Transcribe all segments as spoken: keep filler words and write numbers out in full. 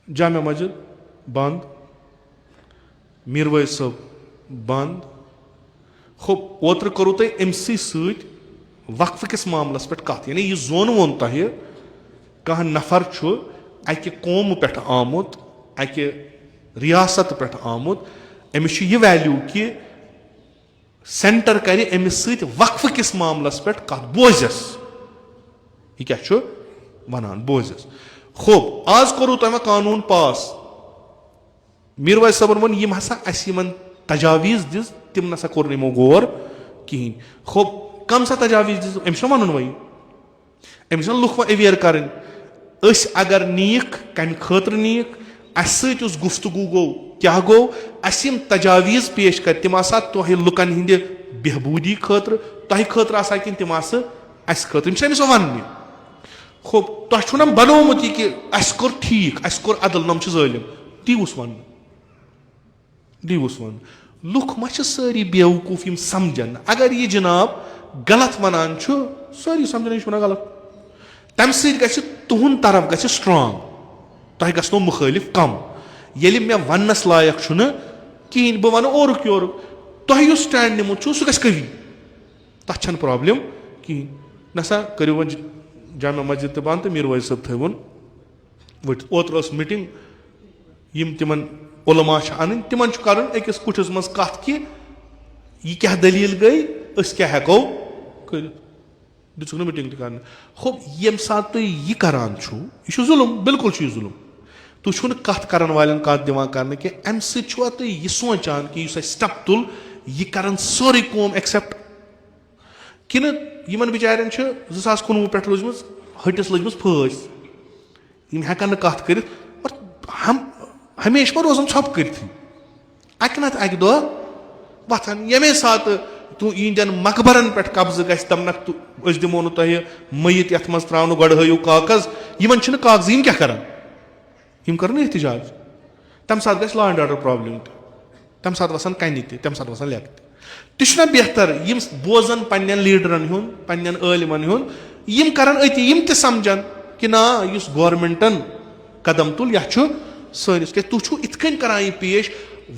جامع مسجد بند، میرویس صٲب بند۔ خب، اوترٕ کوٚروٕ تۄہہِ أمۍ سٕے سۭتۍ وقفہٕ کِس معاملس پٮ۪ٹھ کتھ، یعنی یہِ زون ووٚن تۄہہِ، کانٛہہ نفر چھُ اکہِ قومہٕ پٮ۪ٹھ آمُت، اکہِ ریاست پٮ۪ٹھ آمُت، أمِس چھُ یہِ ویلیو کہِ سینٹر کرِ أمِس سۭتۍ وقفہٕ کِس معاملس پٮ۪ٹھ کتھ، بوزٮ۪س۔ یہِ کیٛاہ چھُ ونان، بوزٮ۪س۔ خب، آز کوٚروٕ تۄہہِ وۄنۍ قانوٗن پاس، میرویس صٲبن ووٚن، یِم ہسا اَسہِ یِمن تجاویز دِژ، تِم نسا کوٚر نہٕ یِمو غور کِہینۍ۔ خب، کم سا تجاویز دِژ؟ أمِس چھُنہ ونُن وۄنۍ، أمِس چھِنہ لُکھ وۄنۍ اویئر کرٕنۍ۔ أسۍ اگر نیٖک، کمہِ خٲطرٕ نیٖک، اَسہِ سۭتۍ یُس گفتگو گوٚو، کیٛاہ گوٚو، اَسہِ یِم تجاویز پیش کرِ، تِم آسا تۄہہِ لُکن ہٕنٛدِ بہبوٗدی خٲطرٕ، تۄہہِ خٲطرٕ آسا کِنہٕ تِم آسہٕ اَسہِ خٲطرٕ؟ یِم چھِ أمِس وننہِ۔ خب، تۄہہِ چھُو نہ بنومُت یہِ کہِ اَسہِ کوٚر ٹھیٖک، اَسہِ کوٚر عدل، نۄم چھِ ظٲلم؟ دیٖوُس وننہٕ، دیٖوُس وننہٕ۔ لُکھ ما چھِ سٲری بیوقوٗف یِم سمجھن نہٕ؟ اگر یہِ جناب غلط ونان چھُ، سٲری سمجھن یہِ چھُ ونان غلط۔ تمہِ سۭتۍ گژھِ تُہُنٛد طرف گژھِ سٹرانگ، تۄہہِ گژھنو مُخٲلف کم۔ ییٚلہِ مےٚ وننس لایق چھُنہٕ کِہینۍ، بہٕ ونہٕ اورُک یورُک، تۄہہِ یُس سٹینڈ نِمُت چھُو سُہ گژھِ قوی، تتھ چھنہٕ پرابلم کِہینۍ۔ نسا کٔرِو وۄنۍ ج-، جامع مسجد تہِ بند تہٕ میٖر وٲحد صٲب تھٲوُن ؤٹھِتھ۔ اوترٕ ٲس میٖٹِنٛگ، یِم تِمن علماء چھِ اَنٕنۍ، تِمن چھُ کَرُن أکِس کُٹھِس منٛز کَتھ کہِ یہِ کیٛاہ دٔلیٖل گٔے، أسۍ کیٛاہ ہٮ۪کو کٔرِتھ۔ دِژٕکھ نہٕ میٖٹِنٛگ تہِ کَرنہٕ۔ خب، ییٚمہِ ساتہٕ تُہۍ یہِ کَران چھُو، یہِ چھُ ظُلُم، بِلکُل چھُ یہِ ظُلُم۔ تُہۍ چھُو نہٕ کَتھ کَرَن والٮ۪ن کَتھ دِوان کَرنہٕ کینٛہہ۔ اَمہِ سۭتۍ چھُوا تُہۍ یہِ سونٛچان کہِ یُس اَسہِ سٹیپ تُل، یہِ کَرَن سٲرٕے قوم ایکسیپٹ؟ کِنہٕ یِمن بِچارٮ۪ن چھِ زٕ ساس کُنوُہ پٮ۪ٹھ روٗزمٕژ ۂٹِس لٔجمٕژ پھٲسۍ، یِم ہٮ۪کن نہٕ کتھ کٔرِتھ؟ اور ہم-، ہمیشہِ ما روزن ژھۄپہٕ کٔرتھٕے؟ اکہِ نتہٕ اکہِ دۄہ وۄتھن، ییٚمے ساتہٕ تُ-، یِہنٛدٮ۪ن مقبرن پٮ۪ٹھ قبضہٕ گژھِ، دپنکھ، تُ-، أسۍ دِمو نہٕ تۄہہِ میت یتھ منٛز ترٛاونہٕ، گۄڈٕ ہٲیِو کاغذ۔ یِمن چھِنہٕ کاغذٕے، یِم کیٛاہ کرن؟ یِم کَرَن احتجاج۔ تَمہِ ساتہٕ گژھِ law and order problem تہِ۔ تَمہِ ساتہٕ وَسَن کَنہِ تہِ، تَمہِ ساتہٕ وَسَن لٮ۪کہٕ تہِ۔ تہِ چھُنہ بہتر یِم بوزَن پنٛنٮ۪ن لیٖڈرَن ہُنٛد، پنٛنٮ۪ن عٲلمَن ہُنٛد، یِم کَرَن أتی، یِم تہِ سَمجھَن کہِ نا، یُس گورمٮ۪نٛٹَن قدم تُل، یَتھ چھُ سٲنِس، کیٛازِ تُہۍ چھُو اِتھ کٔنۍ کَران یہِ پیش،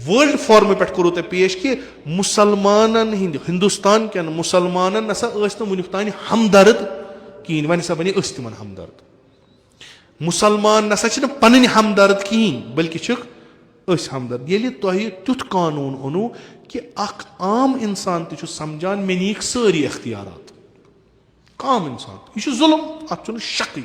ورلڈ فورمہٕ پٮ۪ٹھ کوٚروٕ تۄہہِ پیش کہِ مُسلمانَن ہِنٛدۍ، ہِندُستان کٮ۪ن مُسلمانَن نسا ٲسۍ نہٕ وٕنیُک تام ہمدرد کِہیٖنۍ، وۄنۍ ہسا بَنے أسۍ تِمَن ہمدرد۔ مُسلمان نسا چھِنہٕ پنٕنۍ ہمدرد کِہیٖنۍ، بلکہِ چھِکھ أسۍ ہمدرد۔ ییٚلہِ تۄہہِ تیُتھ قانوٗن اوٚنوُ کہِ اکھ عام انسان تہِ چھُ سمجھان، مےٚ نِیِکھ سٲری اختیارات۔ عام انسان، یہِ چھُ ظُلم، اتھ چھُنہٕ شکٕے۔